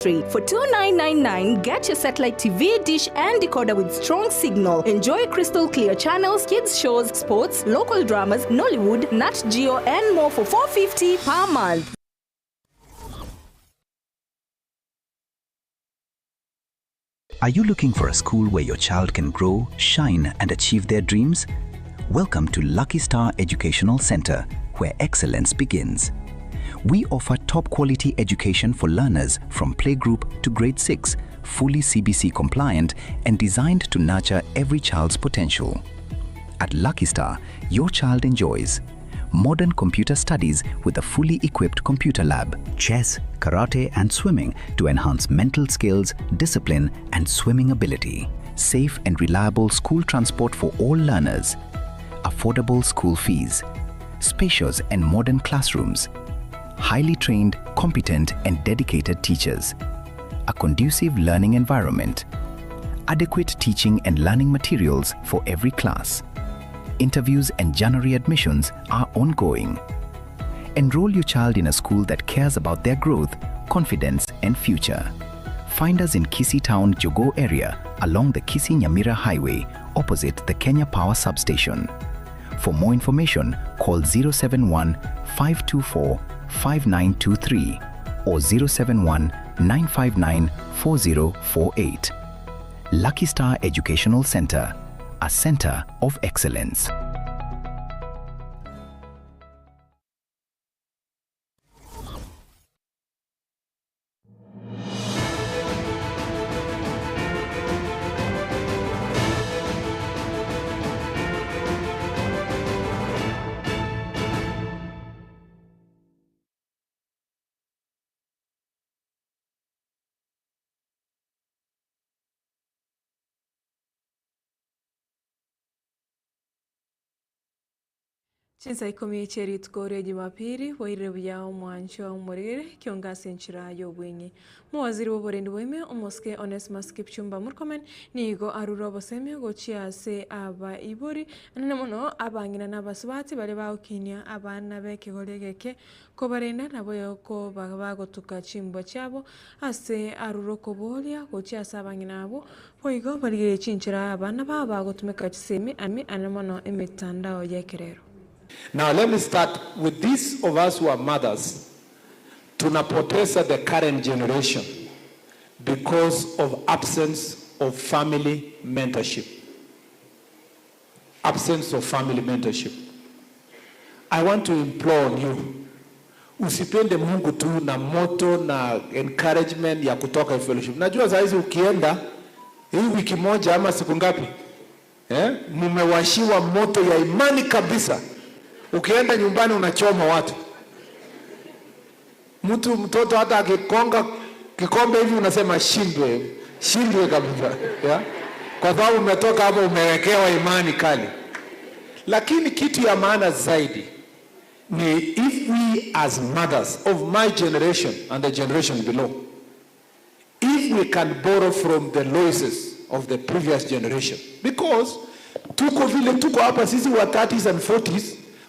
3. For 2999, get your satellite TV, dish, and decoder with strong signal. Enjoy crystal clear channels, kids shows, sports, local dramas, Nollywood, Nat Geo, and more for 450 per month. Are you looking for a school where your child can grow, shine, and achieve their dreams? Welcome to Lucky Star Educational Center, where excellence begins. We offer top quality education for learners from playgroup to grade 6, fully CBC compliant and designed to nurture every child's potential. At Lucky Star, your child enjoys modern computer studies with a fully equipped computer lab, chess, karate, and swimming to enhance mental skills, discipline, and swimming ability, safe and reliable school transport for all learners, affordable school fees, spacious and modern classrooms, highly trained, competent, and dedicated teachers, a conducive learning environment, adequate teaching and learning materials for every class. Interviews and January admissions are ongoing. Enroll your child in a school that cares about their growth, confidence, and future. Find us in Kisii Town, Jogo area along the Kisii Nyamira Highway, opposite the Kenya Power Substation. For more information, call 071 524 5923 or 071 959 4048. Lucky Star Educational Center, a center of excellence. Chinsa ikomi chia rituko ria Jumapili bwairire buya omwancho omorere kionga ase enchera ya obweng'e. Mowaziri bwa oborendi bwaime omosike Onesmus Kipchumba Murkomen nigo arure obosemi gochia ase abaibori anene mono abang'ina na abasubati baria bagokinia abana ba ekegori egeke kobarenda nabo ko bagotuka chimbwa chiabo ase arure okoboria gochia ase abang'ina abo boigo barigererie chinchera abana babo bagotumeka chisemi ami ane mono emitandao ya ekerero. Now let me start with these of us who are mothers. Tunapoteza the current generation because of absence of family mentorship. Absence of family mentorship. I want to implore on you, usipende Mungu tu na moto na encouragement ya kutoka fellowship. Najua saa hizi ukienda hii wiki moja ama siku ngapi, eh, mumewashiwa moto ya imani kabisa. Ukienda nyumbani unachoma watu. Mtu mtoto hata akikonga kikombe hivi unasema shindwe, shindwe kabisa. Yeah? Kwa sababu umetoka hapo umewekewa imani kali. Lakini kitu ya maana zaidi ni if we as mothers of my generation and the generation below, if we can borrow from the losses of the previous generation, because tuko vile tuko hapa sisi wa 30s and 40s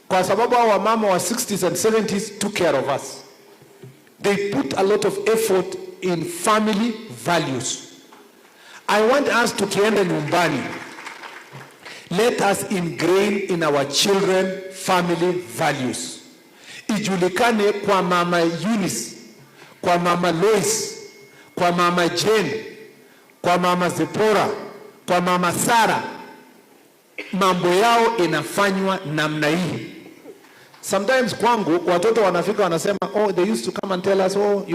kwa sababu hao wamama wa 60s and 70s took care of us. They put a lot of effort in family values. I want us tukienda nyumbani, let us ingrain in our children family values. Ijulikane kwa mama Eunice, kwa mama Lois, kwa mama Jane, kwa mama Zipporah, kwa mama Sara, mambo yao inafanywa namna hii. Sometimes kwangu watoto wanafika wanasema, "Oh, they used to come and tell us, oh,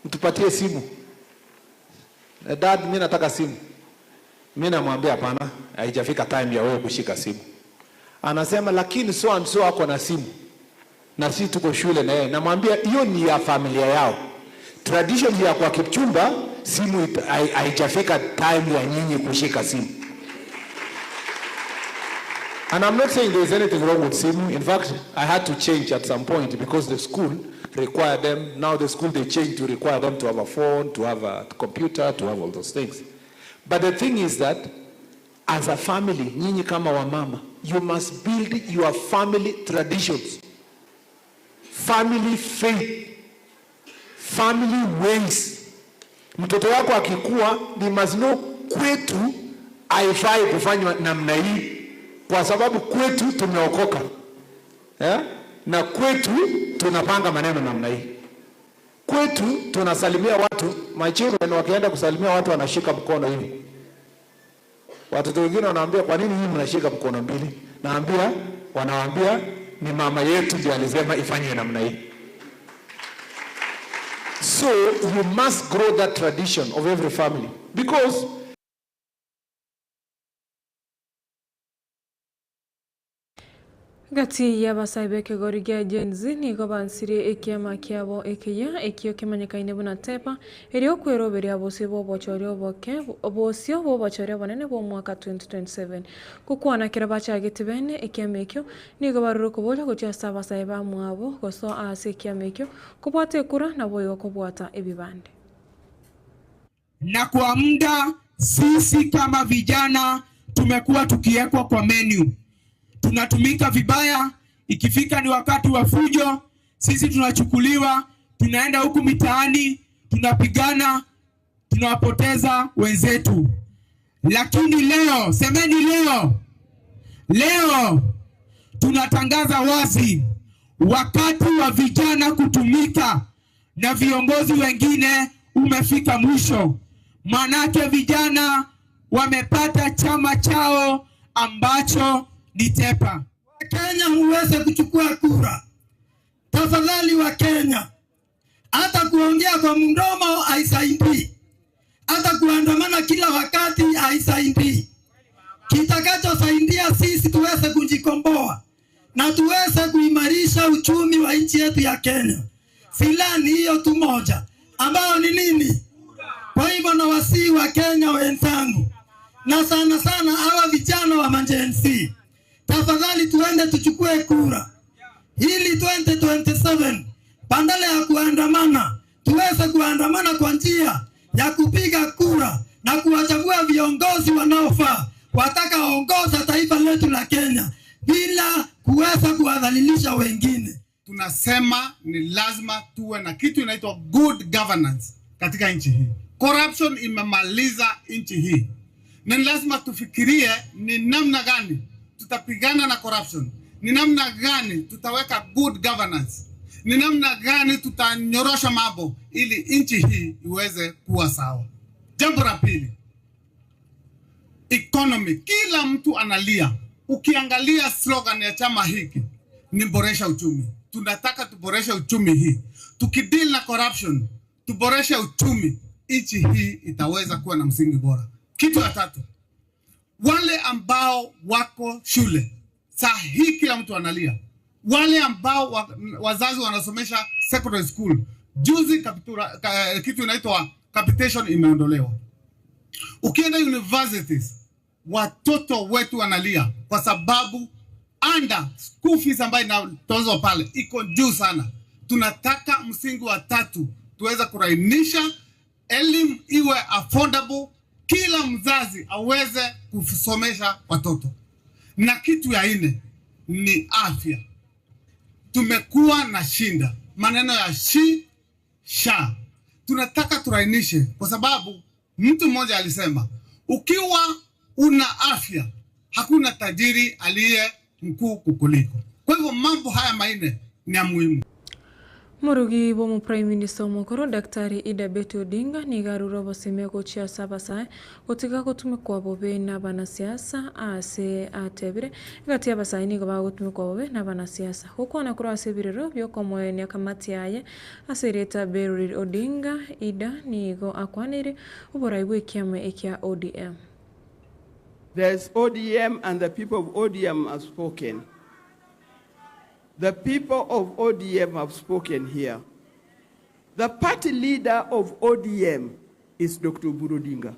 mtupatie simu. Dad, mimi nataka simu." Mimi namwambia hapana, haijafika time ya wewe kushika simu. Anasema, "Lakini so and so ako na simu na sisi tuko shule na yeye." Namwambia hiyo ni ya familia yao. Tradition ya kwa Kipchumba, simu haijafika time ya nyinyi kushika simu. And I'm not saying there's anything wrong with simu. In fact, I had to change at some point because the school required them. Now the school, they changed to require them to have a phone, to have a computer, to have all those things. But the thing is that as a family, nyinyi kama wamama, you must build your family traditions, family faith, family ways. Mtoto wako akikua ni must know kwetu haifai kufanywa namna hii, kwa sababu kwetu tumeokoka, yeah? Na kwetu tunapanga maneno namna hii. Kwetu tunasalimia watu, my children wakienda kusalimia watu wanashika mkono hivi. Watoto wengine wanaambia, kwa nini hii mnashika mkono mbili? Naambia, wanawaambia ni mama yetu ndiye alisema ifanywe namna hii. So you must grow that tradition of every family because Gati y'abasayi b'ekigori gia Gen Z nigo bansirie ekiama kiabo ekiya ekio kimanyekaine buna Tepa erio okweroberia bosio bw'obochori oboke bosio bw'obochori obonene bwa omwaka 2027 gokwana kero bachagete bene ekiama ekio nigo barure koboria gochia ase abasayi bamwabo gosoa ase ekiama ekio kobwata ekura nabo igo kobwata ebibande. Na kwa muda sisi kama vijana tumekuwa tukiwekwa kwa menu, tunatumika vibaya. Ikifika ni wakati wa fujo, sisi tunachukuliwa, tunaenda huku mitaani, tunapigana, tunawapoteza wenzetu. Lakini leo, semeni leo, leo tunatangaza wazi, wakati wa vijana kutumika na viongozi wengine umefika mwisho. Manake vijana wamepata chama chao ambacho ni Tepa. Wakenya huweze kuchukua kura. Tafadhali wa Kenya, hata kuongea kwa mdomo haisaidii, hata kuandamana kila wakati haisaidii. Kitakachosaidia sisi tuweze kujikomboa na tuweze kuimarisha uchumi wa nchi yetu ya Kenya, silaha ni hiyo tu moja, ambayo ni nini? Kwa hivyo nawasihi wa Kenya wenzangu, na sana sana hawa vijana wa Gen Z, tafadhali tuende tuchukue kura ili 2027 badala ya kuandamana tuweze kuandamana kwa njia ya kupiga kura na kuwachagua viongozi wanaofaa watakaoongoza taifa letu la Kenya bila kuweza kuwadhalilisha wengine. Tunasema ni lazima tuwe na kitu inaitwa good governance katika nchi hii. Corruption imemaliza nchi hii, na ni lazima tufikirie ni namna gani tutapigana na corruption, ni namna gani tutaweka good governance, ni namna gani tutanyorosha mambo ili nchi hii iweze kuwa sawa. Jambo la pili, economy. Kila mtu analia. Ukiangalia slogan ya chama hiki ni boresha uchumi. Tunataka tuboreshe uchumi hii. Tukideal na corruption, tuboreshe uchumi, nchi hii itaweza kuwa na msingi bora. Kitu ya tatu, wale ambao wako shule saa hii kila mtu analia. Wale ambao wazazi wanasomesha secondary school, juzi kitu inaitwa capitation imeondolewa. Ukienda universities, watoto wetu wanalia kwa sababu under school fees ambayo inatozwa pale iko juu sana. Tunataka msingi wa tatu tuweze kurainisha elimu iwe affordable, kila mzazi aweze kusomesha watoto. Na kitu ya nne ni afya. Tumekuwa na shinda maneno ya shi sha, tunataka turainishe, kwa sababu mtu mmoja alisema ukiwa una afya hakuna tajiri aliye mkuu kukuliko. Kwa hivyo mambo haya manne ni ya muhimu. Murugi bomu Prime Minister omokoro Daktari Ida Betty Odinga nigarura obosime gochia abasae gotiga gotumekwa bobe na abanasiasa ase atebire egati abasae nigo bagotumekwa bobe na abanasiasa gokwana korwa ase ebirero biokomoenia kamati yaye ase erieta Beryl Odinga. Ida nigo akwanire oborai bwa ekiama ekia ODM. There's ODM and the people of ODM have spoken. The people of ODM have spoken here. The party leader of ODM is Dr. Oburu Odinga.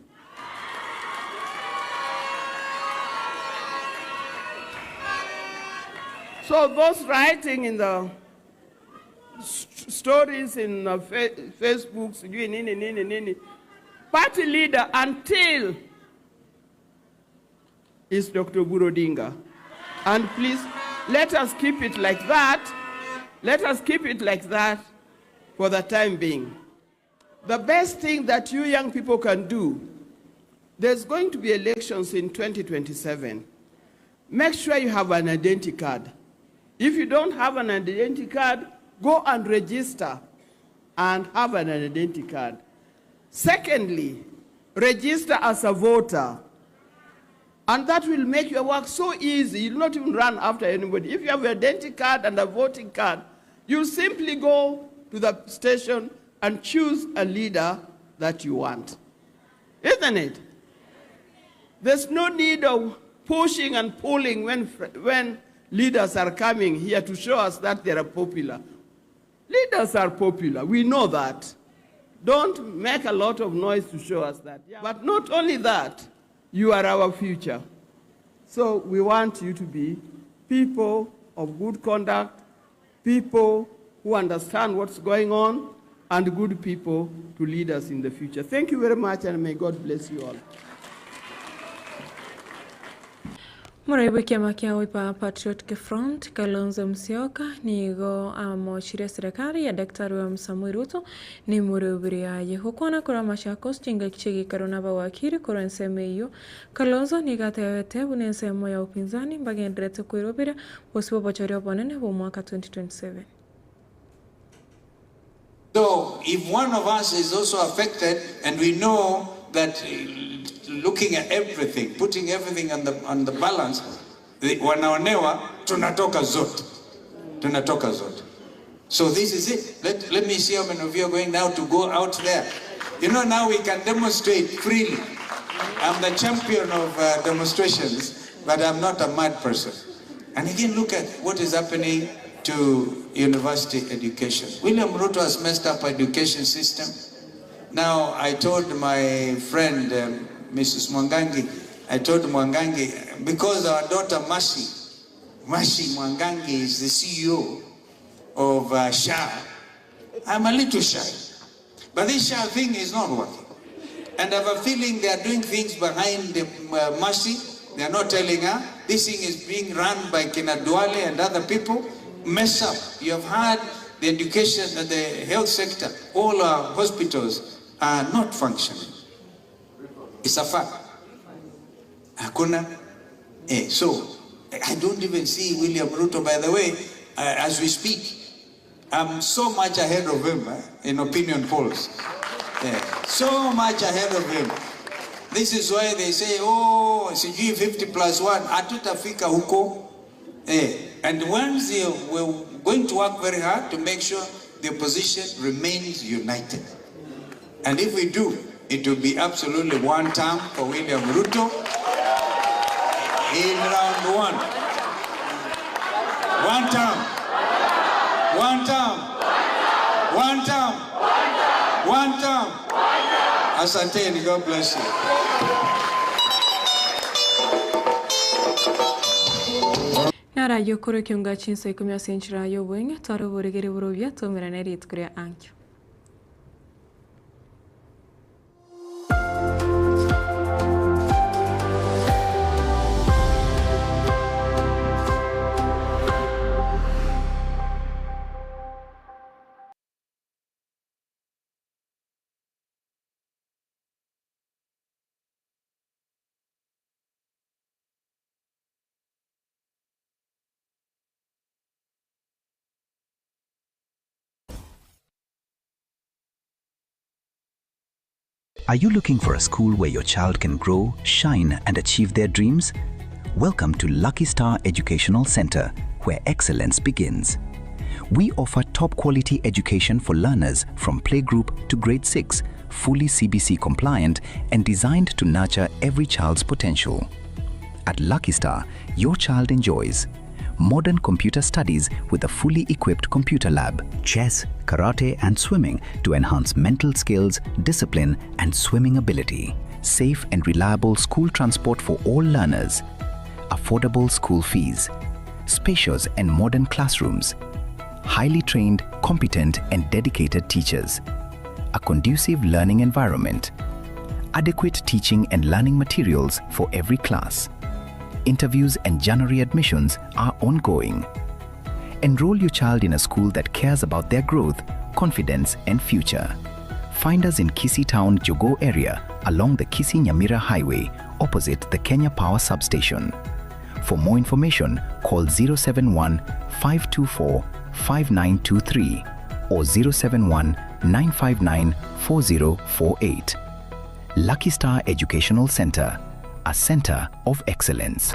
So those writing in the stories in the Facebook, sijui nini, nini, nini, party leader until is Dr. Oburu Odinga. And please, let us keep it like that. Let us keep it like that for the time being. The best thing that you young people can do, there's going to be elections in 2027. Make sure you have an identity card. If you don't have an identity card, go and register and have an identity card. Secondly, register as a voter. And that will make your work so easy. You'll not even run after anybody. If you have an identity card and a voting card, you simply go to the station and choose a leader that you want. Isn't it? There's no need of pushing and pulling when leaders are coming here to show us that they are popular. Leaders are popular. We know that. Don't make a lot of noise to show us that. Yeah. But not only that, you are our future. So we want you to be people of good conduct, people who understand what's going on, and good people to lead us in the future. Thank you very much, and may God bless you all. Muraibu kiama kia Wiper Patriotic Front Kalonzo Musyoka nigo amochirie serikali ya Daktari William Samoei Ruto ni murubiri aye hukwana kura Machakos chinga kichigikaro na bawakiri kura ensemo iyo. Kalonzo nigatebete buna ensemo ya upinzani mbagenderete kwirubira bosibo bochoria obonene bwa mwaka 2027. So if one of us is also affected, and we know that looking at everything, putting everything on the balance, wanaonewa, tunatoka zote. Tunatoka zote. So this is it. Let me see how many of you are going now to go out there. You know, now we can demonstrate freely. I'm the champion of demonstrations, but I'm not a mad person. And again, look at what is happening to university education. William Ruto has messed up our education system. Now, I told my friend, Mrs. Mwangangi, I told Mwangangi, because our daughter Mashi Mwangangi is the CEO of SHA, I'm a little shy. But this SHA thing is not working. And I have a feeling they are doing things behind the Mashi. They are not telling her. This thing is being run by Kina Duale and other people. Mess up. You have had the education and the health sector, all our hospitals are not functioning. It's a fact. Hakuna. So, I don't even see William Ruto, by the way, as we speak. I'm so much ahead of him in opinion polls. So much ahead of him. This is why they say, oh, sijui 50 plus 1, hatutafika huko. And once we're going to work very hard to make sure the opposition remains united. And if we do, it will be absolutely one term for William Ruto in round one. One term. One term. One term. One term. Asanteni, God bless you. Narayo kore kiunga chinsa ikumi asenchira yo bwenge twaro boregere borobia tomerana ritkuria ankyo. Are you looking for a school where your child can grow, shine, and achieve their dreams? Welcome to Lucky Star Educational Center, where excellence begins. We offer top quality education for learners from playgroup to grade 6, fully CBC compliant and designed to nurture every child's potential. At Lucky Star, your child enjoys modern computer studies with a fully equipped computer lab, chess, karate and swimming to enhance mental skills, discipline and swimming ability, safe and reliable school transport for all learners, affordable school fees, spacious and modern classrooms, highly trained, competent and dedicated teachers, a conducive learning environment, adequate teaching and learning materials for every class. Interviews and January admissions are ongoing. Enroll your child in a school that cares about their growth, confidence, and future. Find us in Kisii Town, Jogoo area along the Kisii Nyamira Highway, opposite the Kenya Power Substation. For more information, call 071 524 5923 or 071 959 4048. Lucky Star Educational Center, a center of excellence.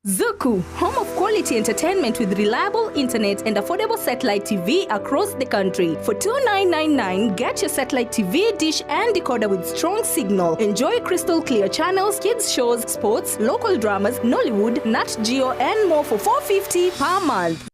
Zuku, home of quality entertainment with reliable internet and affordable satellite TV across the country. For 2999, get your satellite TV, dish and decoder with strong signal. Enjoy crystal clear channels, kids shows, sports, local dramas, Nollywood, Nat Geo and more for 450 per month.